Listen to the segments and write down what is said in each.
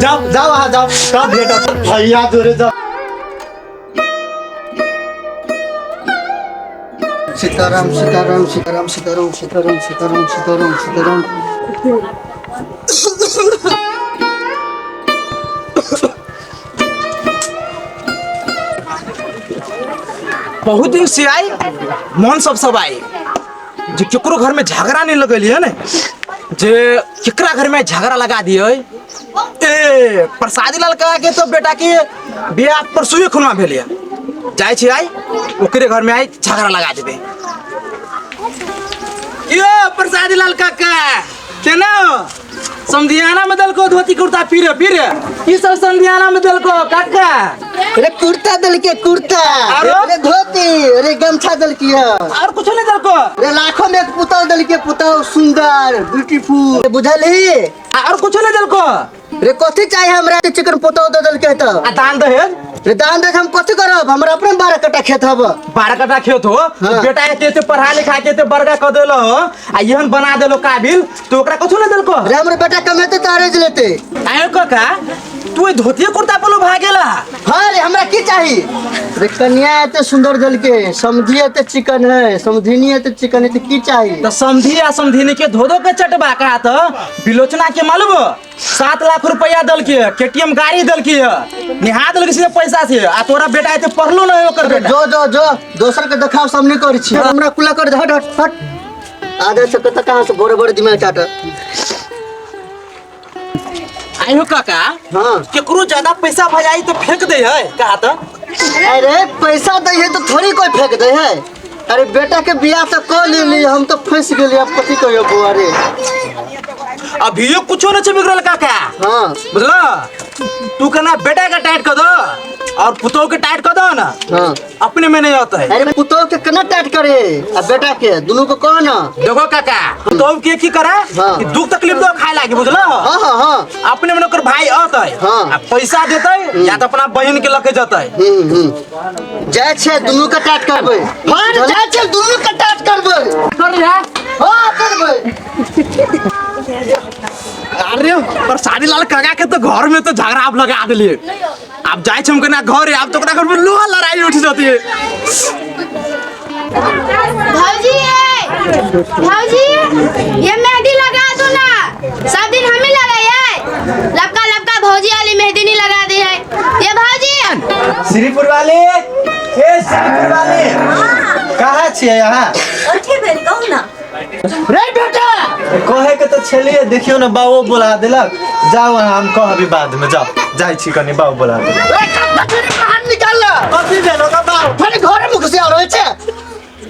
जाओ जाओ अहाँ जाओ तब भेटत भैया जोरे जाओ। सीताराम सीताराम सीताराम सीताराम सीताराम सीताराम सीताराम सीताराम। बहुत दिन से आई मन सब सब आई जे केकरो घर में झगड़ा नहीं लगलिए ने, जे केकरा घर में झगड़ा लगा दिए। ए प्रसादी लाल कहा के तो बेटा के बियाह परसुए खुनवा भेलिए, जाइ छी आई ओकरे घर में आई झगड़ा लगा देबे। यो प्रसादी लाल काका केना हो? समधियाना में दलको धोती कुर्ता पीरे पीरे की सब समधियाना में दलको काका? अरे कुर्ता दलके कुर्ता, आरो? अरे धोती, अरे गमछा दलकी है। और कुछ नहीं दलको? अरे लाखों में एक पुतौ दलके, पुतौ सुंदर ब्यूटीफुल बुझलही। और कुछ नहीं दलको? रे कथी चाहिए हमरा? चिकन पुतौ दे दलके तो। आ दान दहेज? रे दान दहेज हम कथी करब, हमरा अपने 12 कट्ठा खेत हब। 12 कट्ठा खेत हो? हाँ। बेटा के एते पढ़ा लिखा के एते बड़का क देलो हो आ एहन बना देलो काबिल, तो ओकरा कथु नहीं देलको? रे हमर बेटा कमेते त अरेज लेते। आयो काका तू ए धोती कुर्ता पलो भागेला? हाँ रे हमरा की चाही? रे कन्या एते सुंदर दलके, समधी एते चिकन है, समधिनी एते चिकन है, तो की चाही? तो समधी आ समधिनी के धो धो के चटबा का त बिलोचना के मालूम हो? 7 लाख रुपया दलके, केटीएम गाड़ी दलके, निहा दलके से पैसा से, आ तोरा बेटा एते पढ़लो न ओकर बेटा। जो जो जो दोसर के देखाव सब नहीं करै छी, हमरा कुला कर दे, हट हट हट। आधे से कत कहां से बड़े बड़े दिमाग चाट। आयो काका, हाँ। केकरो ज्यादा पैसा भ जाई तो फेंक दे है कहा त? अरे पैसा दे है तो थोड़ी कोई फेंक दे है। अरे बेटा के बियाह तो क लेली, हम तो फंस गेली, अब कथी कहियो बौआ रे? अभियो कुछो न छै बिगड़ल काका। हाँ। बुझला? तू कहना बेटा के टाइट कर दो और पुतोह के टाइट कर दो ना। हाँ। अपने में नहीं आता है। अरे पुतोह के केना टाइट करे आ बेटा के दोनों को कह ना। देखो काका पुतोह के की करे? हाँ। कि दुख तकलीफ दो खाए लागे, बुझला? हाँ, हाँ, हाँ। अपने में ओकर भाई आता है। हाँ। आ पैसा देते या तो अपना बहन के लके जते। जाय छै दोनों के टाइट करबै। हाँ, जाय छै दोनों के टाइट करबै। कर रे। हाँ, करबै। अरे प्रसादी लाल काका के तो घर में तो झगड़ा आप लगा दिलिए, आप जाए हम केना घर है, आप तो ओकरा घर में लोहा लड़ाई उठ जाती है। भौजी भौजी ये मेहंदी लगा दो ना, सब दिन हम ही लगाए, लपका लपका भौजी वाली मेहंदी नहीं लगा दी है ये भौजी। श्रीपुर वाले, ए श्रीपुर वाले, कहाँ छियै अहाँ? अठे भेल कहू ना। रे बेटा कहे के तो छलिए, देखियो ना बाबू बोला देलक। जाओ अहाँ, हम कहबी बाद में, जाओ जाइ छी कनी, बाबू बोला देलक। रे कत्ता फिर बाहर निकाल ला। कथी भेलो का बाबू? फिर घरे मुख से आबै छै।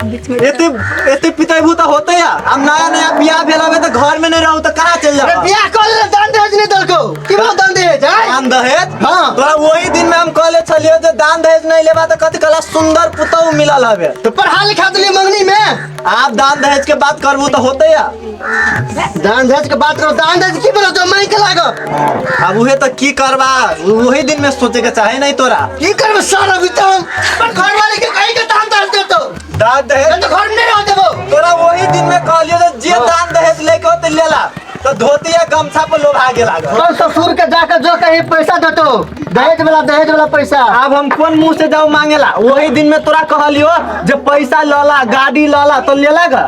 एते एते पितैबू त होते या, हम नया नया बियाह भेल हबे त घर में नहीं रहू त कहाँ चल जाबा? अरे बियाह कर ले, दान दहेज नहीं देलको। की बात दान दहेज, आय? दान दहेज? हाँ। तोरा वही दिन में हम कहले छलियो जे दान दहेज नहीं लेबा त कथि कला सुंदर पुतहु मिलल हबे। तो पढ़ा लिखा देली मंगनी में। आप दान दहेज के बात करबू त होते या। दान दहेज के बात करो, दान दहेज की बोलो जो मांग के लागो। अब उहे त की करबा, वही दिन में सोचे के चाहे नहीं तोरा। की करबो सारा बीता हम, पर घर वाले के कहीं के दान दहेज देतो। दान दहेज? तो घर में नहीं रह देबो। तोरा वही दिन में कहलियो जे जे हाँ। दान दहेज लेके होते लेला तो धोती या गमछा पर लोभा गेल लागल। तो ससुर के जाके जो कहीं पैसा देतो, दहेज वाला, दहेज वाला पैसा। अब हम कोन मुंह से जाऊ मांगेला? वही दिन में तोरा कहलियो जे पैसा लला, गाड़ी लला, तो लेला गा।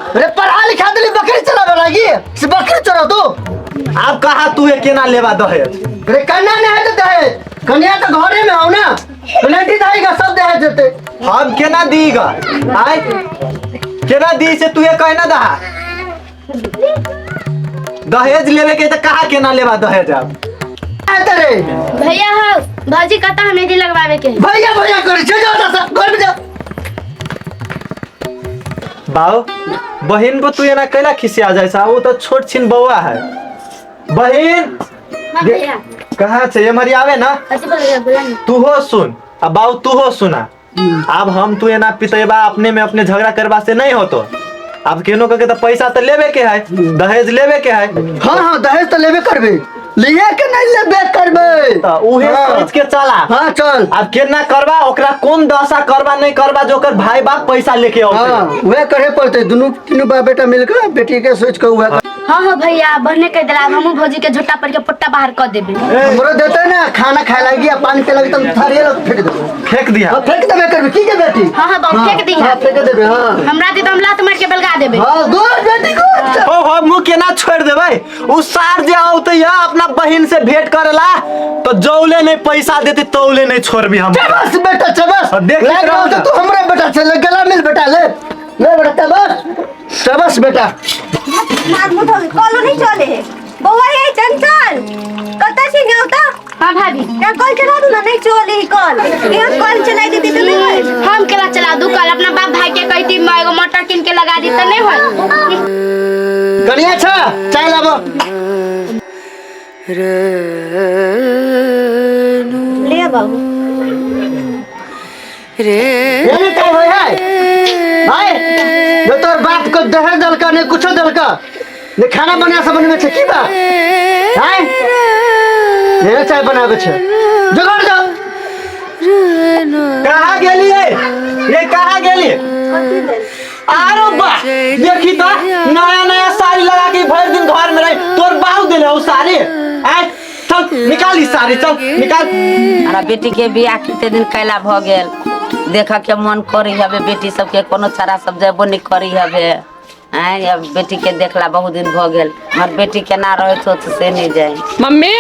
अरे पढ़ा लिखा देली बकरी चलावे लागी, से बकरी चरा दो। अब कहा तू ये केना लेबा दहेज? अरे कन्या नहीं है तो दहेज, कन्या तो घरे में आओ ना, प्लेटी दाई का सब दहेज देते। हम केना दी गा? आय केना दी से तू ये कहना दहा? दहेज लेवे के त कहा केना लेबा दहेज अब? रे भैया हो भौजी कता हमें मेहंदी लगवावे के है। भैया भैया करे छे, जाओ ना घर में जाओ। बाऊ बहिन को तू एना कैला खिसिया जाय छा? वो तो छोट छिन बौआ है। बहिन हाँ भैया। कहाँ छे? एमहर आवे ना। अच्छा बोल, बोला ना। तू हो सुन आ बाऊ तू हो सुना। अब हम तू एना पितेबा अपने में अपने झगड़ा करबा से नहीं होतो। अब केनो के तो पैसा तो लेवे के है, दहेज लेवे के है। हाँ हाँ दहेज तो लेवे करबे, लिए के नहीं लेबे करबे। तो उहे हाँ। सोच के चला। हाँ चल। अब केना करबा, ओकरा कोन दशा करबा नहीं करबा जो ओकर भाई बाप पैसा लेके औते। हाँ, उहे करे पड़ते, दुनू तीनू बाप बेटा मिलकर बेटी के सोच के उहे कर। हाँ हाँ भैया बहने कह दिला हमहू भौजी के झोटा पर के पोटा बाहर कर देबे। हमरो देते ना खाना खाए लगी आ पानी पिए लगी तुम थारी लोग फेंक देबो। फेंक दिया। हाँ, फेंक देबे करबी की के बेटी? हाँ हाँ बाबू फेंक दी। हाँ फेंक देबे। हाँ हमरा दे तो हम लात मार के बलगा देबे। हाँ गुड बेटी गुड। ओ हो मुँह केना छोड़ देबै? उ सार जे औते या अपना बहिन से भेंट करेला तो जौले नहीं पैसा देते तौले नहीं छोड़बी हम। चबस बेटा चबस। और देख लाग रहो रहो तो ना। तू हमरा बेटा से ले गला मिल बेटा ले ले बेटा चबस चबस बेटा। मार मुँह धो कॉलो नहीं चले है बउआ ये चंचल कत छी गेउ त? हाँ भाभी। या कॉल चला दू ना नहीं चले ही कॉल ये कॉल चलाई देती तो नहीं होई। हम केला चला दू कल अपना बाप भाई के कहती मैं एगो मोटर किन के लगा दी तो नहीं होई। कनिया छा चाय लाबो। ले बाबू। ये नहीं चाय होय है भाई जो तोर बाप को दहेज दलका नहीं कुछो दलका ने खाना बना सब बनवे छे की बात हाय ये चाय बनावे छे जुगाड़ दो। कहाँ गेली है ये? कहाँ गेली? आरो बा देखी तो नया नया साड़ी लगा के भर दिन घर में रही तोर बाहु देले हो साड़ी। आय चल निकाल ई साड़ी चल निकाल। हमरा बेटी के बियाह कते दिन कैला भ गेल देख के मन करी हवे बेटी सबके कोनो चारा सब जेबो नहीं करी हवे। आय अब बेटी के देखला बहुत दिन भ गेल हमर बेटी केना रहत होत से नहीं जाए। Mummy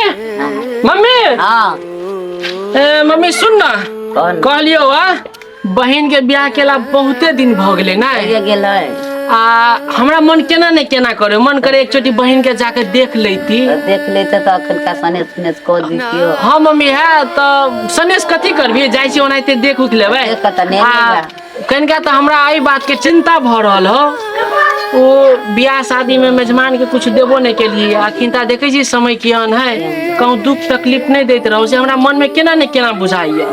mummy. हाँ ए, मम्मी सुन ना कौन? कहलियो आ बहिन के बियाह केला बहुते दिन भ गेलै ना ये गेलै आ हमरा मन केना नहीं केना करे मन करे एक चोटी बहिन के जाके देख लेती। देख लेते तो अखन का सनेस सुनेस कह दितियो। हाँ मम्मी है तो सनेस कथी करबी जाइ छी ओनाहिते देख उख लेबै। देख के तऽ नहि आ, लेबै। कनिका तऽ हमरा एहि बात के चिंता भऽ रहल हो ओ बियाह शादी में मेजमान के कुछ देबो नहीं केलिए अखन तऽ देखै छी समय केहन है कहूँ दुख तकलीफ नहीं दैत रहो से हमरा मन में केना नहीं केना बुझाइए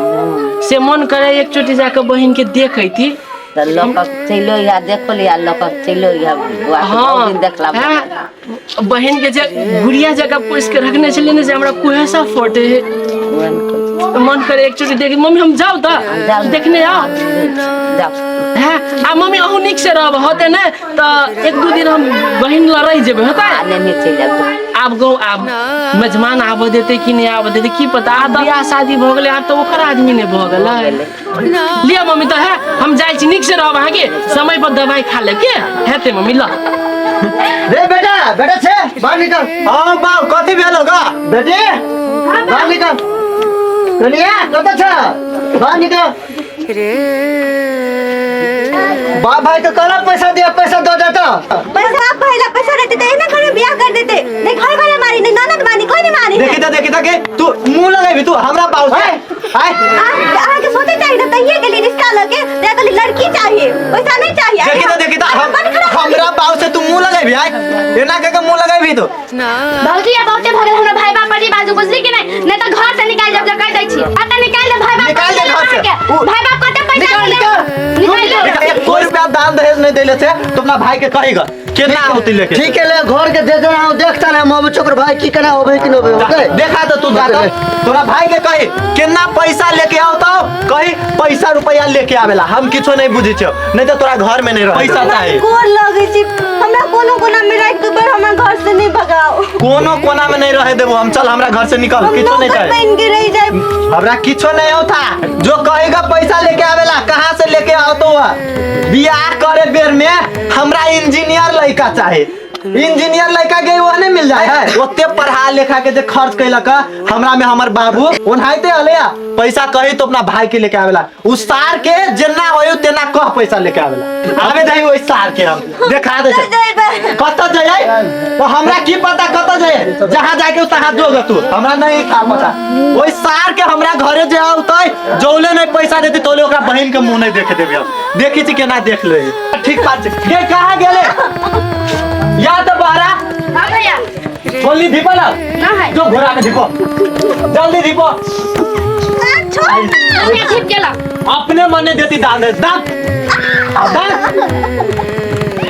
से मन करे एक चोटी जाके बहिन के देखैती। तऽ लऽ कऽ चलियो या देखो लिया लऽ कऽ चलियो या बौआ के बहुत दिन देखला भऽ गेल। हाँ, बहिन के जे गुड़िया जगह पोस के रखने छलियै ने से हमरा कुहेसा फोटे है मन करे एक चोटी देख। मम्मी हम जाउ तऽ जाउ। देखने आओ। जाउ। हाँ आ मम्मी अहूँ नीक से रहब होते ने तऽ एक दू दिन हम बहिन लऽ रहि जेबै होतै? आ लेने चलि जायब। आब गाँव आब मेजमान आबऽ देतै कि नहि आबऽ देतै की पता। आब बियाह शादी भऽ गेलै आब तऽ ओकर आदमी नहि भऽ गेलै। लिअ मम्मी तऽ है हम जाइ छी नीक से रहब अहाँके समय पर दवाई खा लेब के हेतै मम्मी ल। रे बेटा बेटा छे बाहर निकल। हाँ बाप कथी भेलो गा? बेटी बाहर निकल। कनिया कत छ बाहर निकल। बाप भाई तो कहला पैसा दिया पैसा दो देता। पैसा आप पहला पैसा देते ते ना घर में बियाह कर देते नहीं घर वाला मारी नहीं ननद मारी कोई नहीं मारी। देखी तो देखी तो के तू मुंह लगाबी तू हमरा पास से आय। अहाँ के सोचे चाहिए ना तहिए के लिए रिश्ता लगे ते के लिए लड़की चाहिए पैसा नहीं चाहिए। देखी तो अरे मन खराब हो हमरा गया। पास से तू मुंह लगाबी आय एना के के मुंह लगाबी तू। भौजी ये बहुते भगल हमरा भाई बाप पर बाजू बुझली कि नहीं नहीं तो घर से निकाल जब कह दै छी आ त निकाल दे भाई बाप निकाल दे घर से। भाई बाप कते पैसा निकाल, देले? निकाल। निकाल दे। कोई रुपया दान दहेज नहीं देले थे तो अपना भाई के कहेगा केना होती लेके। ठीक है ले घर के दे देना हम देखता ना हम चोकर भाई की केना होबे कि न होबे ओके। देखा तो तू जाता तोरा भाई के कही केना पैसा लेके आओ तो कही पैसा रुपया लेके आवेला हम किछो नहीं बुझै छियो नहीं तो तोरा घर में नहीं रह पैसा चाही। गोर लगै छी हमरा कोनो कोना में राख दे पर हमरा घर से नहीं भगाओ। कोनो कोना में नहीं रहे देबो हम चल हमरा घर से निकल हम किछो नहीं नौकर चाही। बन के रह जाए। हमरा किछो नहीं होता जो कहेगा पैसा लेके आवेला कहाँ से लेके आओ तो बियाह करे बेर में हमरा इंजीनियर लड़का चाहे इंजीनियर लड़का के वो नहीं मिल जाए है ओते पढ़ा लिखा के जे खर्च कैलक हमरा में हमर बाबू ओनाहिते हले पैसा कही तो अपना भाई के लेके आवेला उ सार के जेना होय तेना कह पैसा लेके आवेला आवे दही ओइ सार के हम देखा दे कत जाय तो हमरा की पता कत जाय जहां जाके तहां जोग तू हमरा नहीं था पता ओइ सार के हमरा घरे जे औतै जौले नहीं पैसा देती तौले ओकरा बहिन के मुंह नहीं देखे देबे हम देखी छी केना देख ले ठीक बात छै के कहां गेले या तो बहरा। हाँ भैया छोली धीपो ना ना है जो घोड़ा के धीपो जल्दी धीपो। भैया धीप गेला अपने मने देती दान दे दान दान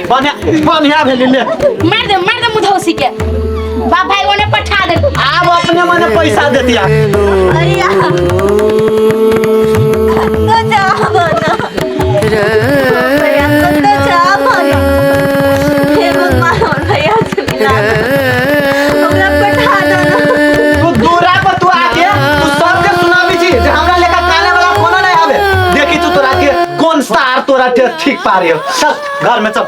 बढ़िया बढ़िया भेली ले मार दे मुधौसी के बाप भाई ओने पठा दे आब अपने मने पैसा देती आ। अरे यार तो जाबो ना भैया तो जाबो ना हे भगवान भैया से मिला। ठीक पारी हो। चल घर में चल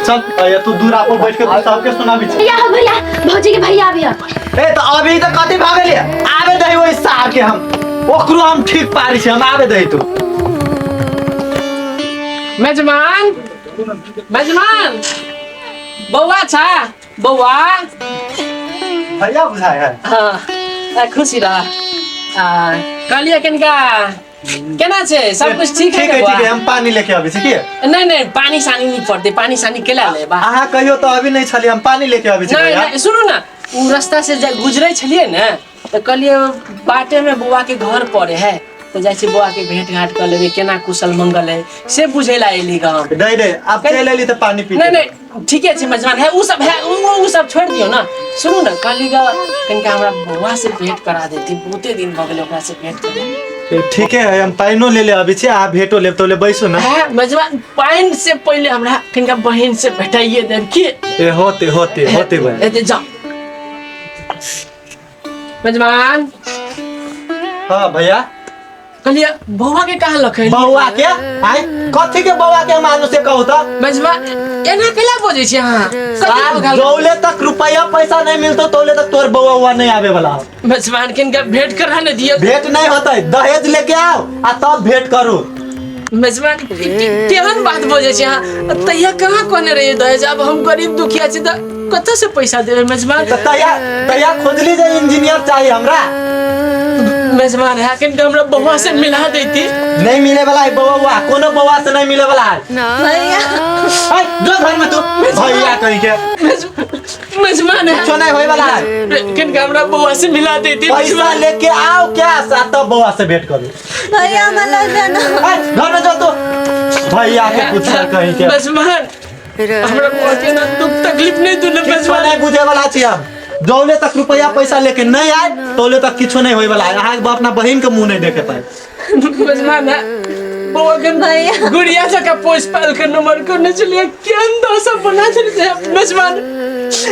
चल। अरे तू दूर आपो बैठ के तू सबके सुनाबी छी। भैया हो भैया, भौजी के भैया अभी। ए तो अभी तो कथी भागलिए? आबे दही ओइ सार के, हम ओकरो हम ठीक पारी छी, हम आबे दही तू। मेजमान मेजमान बौआ छा बौआ। भैया बुझाय है। हाँ खुशी रह। कहलिए कनिका केना छै सब कुछ ठीक है? ठीक है ठीक है, हम पानी लेके आबै छी की? नहीं नहीं पानी सानी नहीं पड़ते, पानी सानी केला ले बा। अहाँ कहियो तो अभी नहीं छलिए, हम पानी लेके आबै छी। नहीं नहीं सुनू ना, उ रास्ता से गुजरे छलिए ने तो कहलिए बाटे में बौआ के घर पड़े है तो जाइ छी बौआ के भेंट घाट कर लेबै, केना कुशल मंगल है से बुझे ला एली गाँव। नहीं नहीं आप चलि एली तऽ पानी पी। नहीं नहीं ठीके छै मेजबान है उ सब है उ सब छोड़ दियौ ना। सुनू ना कहली ग कनिका हमरा बौआ से भेंट करा देती, बहुते दिन भऽ गेलै ओकरा से भेंट करे। ठीके है, हम पानिओ ले ले आबै छी, अहाँ भेंटो लेब तो ले बैसू ना। है मेजबान पानि से पहिले हमरा कनिका बहिन से भेटाइए देब की? ए होते होते होते बहिन। ए जाओ मेजबान। हाँ भैया कहलिए बौआ के कहाँ लखै? बौआ के आइ कथी के बौआ के मानु से कहू त? मेजबान एना केला बजै छी अहाँ? जौले तक रुपया पैसा नहीं मिलतो तौले तक तोर बौआ उआ नहीं आवे वाला। मेजबान किनका भेंट करा ने दियो। भेंट नहीं होतै, दहेज लेके आओ आ तब भेंट करू। मेजबान केहन बात बजै छी अहाँ? तहिया कहाँ कहने रहियै दहेज? अब हम गरीब दुखिया छी त कतऽ से पैसा देबै मेजबान? त तहिया तहिया खोजली जे इंजीनियर चाहिए हमरा। मेजबान है किनका हमरा बौआ से मिला देती। नहीं मिले वाला है बौआ उआ, कोनो बौआ से नहीं मिले वाला है। भैया जो घर में तू भैया कहीं के मेजबान है कुछो नहीं होए वाला है। किनका हमरा बौआ से मिला देती। पैसा लेके आओ क्या साथ तब बौआ से भेंट करू। भैया हमरा लग जाना। घर में जो तू भैया के कुछ कहीं के। मेजबान हमरा बौआ के ना दुख तकलीफ नहीं दू। मेजबान नहीं बुझे वाला छी हम, जौले तक रुपया पैसा लेके नहीं आए तौले तक किछो नहीं होए वाला है। अहाँ के अपना बहिन के मुंह नहीं देखे पाए। मेजबान है बौआ के गुड़िया जका पोस पाल के नंबर करने चलिए केहन दशा बना देने मेजबान।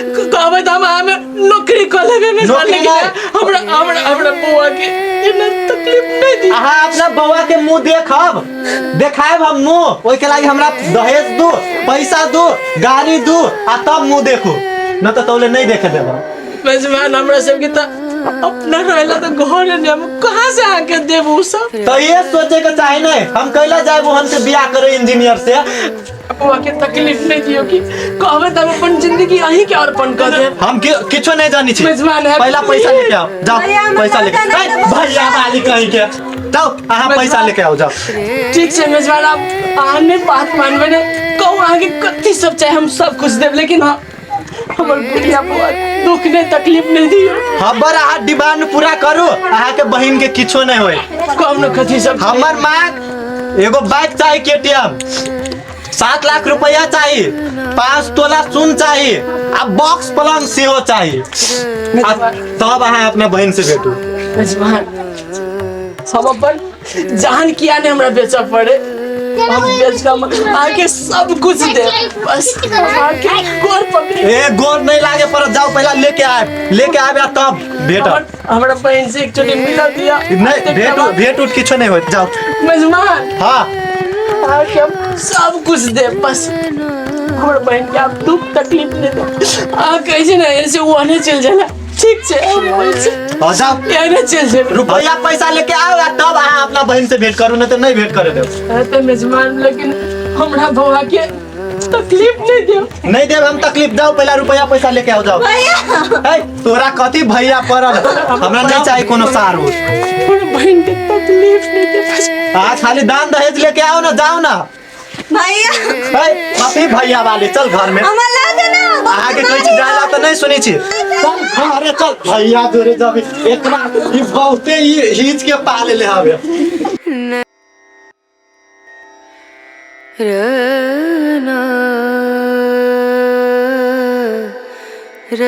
कहबै तऽ हम अहाँमे नौकरी कऽ लेबै मेजबान, लेकिन हमरा हमरा हमरा बौआ के एना तकलीफ नहीं दी। अहाँ अपना बौआ के मुंह देखब, देखायब हम मुंह, ओहि के लागि हमरा दहेज दू, पैसा दू, गाड़ी दू आ तब मुंह देखू, न तऽ तौले नहीं देखे देब। मेजबान हमरा सबके तऽ अपना रहला तऽ घर नहीं, हम कहाँ से आके देब उ सब? तो ये सोचे के चाही नहीं, हम कैला जाए हम से बियाह करे इंजीनियर से। बौआ के तकलीफ नहीं दियो कि कहबै तऽ हम अपन जिंदगी अहीं के अर्पण कर देब। हम किछो नहीं जानी छी। मेजबान है पहला पैसा लेके आओ, जाओ पैसा लेके। भैया वाली कहीं के जाओ, अहाँ पैसा लेके आओ जाओ। ठीक छै मेजबान, आप अहाँ नहीं बात मानबै ने, कहू अहाँके कथी सब चाही हम सब कुछ देब, लेकिन हाँ हमर गुड़िया बौआ दुख नहीं तकलीफ नहीं दियो। हमर अहाँ डिमांड पूरा करू, अहाँ के बहिन के किछो नहीं होय। कम न कथी सब हमर मांग एगो बाइक चाही केटीएम, 7 लाख रुपया चाही, 5 तोला सोन चाही आ बॉक्स पलंग सेहो चाही, तब अहाँ अपना बहिन से भेटू। मेजबान हम अपन जान किया नहीं हमरा बेचऽ पड़े, हम बेच के अहाँके सब कुछ देब, बस अहाँके गोर पकड़े। ए गोर नहीं लागे पड़त, जाओ पहला लेके आए, लेके आबे आ तब भेटब। हमरा बहिन से एकचोटि मिला दिया। नहीं भेट भेट उठ किछो नहीं होत, जाओ मेजबान। हाँ अहाँके हम सब कुछ देब, बस हमर बहिन के आप दुख तकलीफ नहीं देब। अहाँ कहै छी ने ऐसे ओहने चलि जाला, ठीक छै जाओ एहने चलि जेबै। रुपया पैसा लेके आओ आ तब अहाँ अपना बहिन से भेंट करू, नहीं तो नहीं भेंट करे देब। तऽ मेजबान लेकिन हमरा बौआ के तकलीफ नहीं देब। नहीं देब हम तकलीफ, जाओ पहला रुपया पैसा लेके आओ जाओ। भैया तोरा कथी भैया पड़ल, हमरा नहीं चाहिए कोनो सार उर। बहिन के तकलीफ नहीं देब। आज खाली दान दहेज लेके आओ ना, जाओ ना भैया। कथी भैया वाली, चल घर में। हमरा लग ना अहाँके कहै छी जाय ला तऽ नहीं सुनै छी। चल अरे चल भैया जोरे जब एकरा ई बहुते हिच के पा लेले हवे। र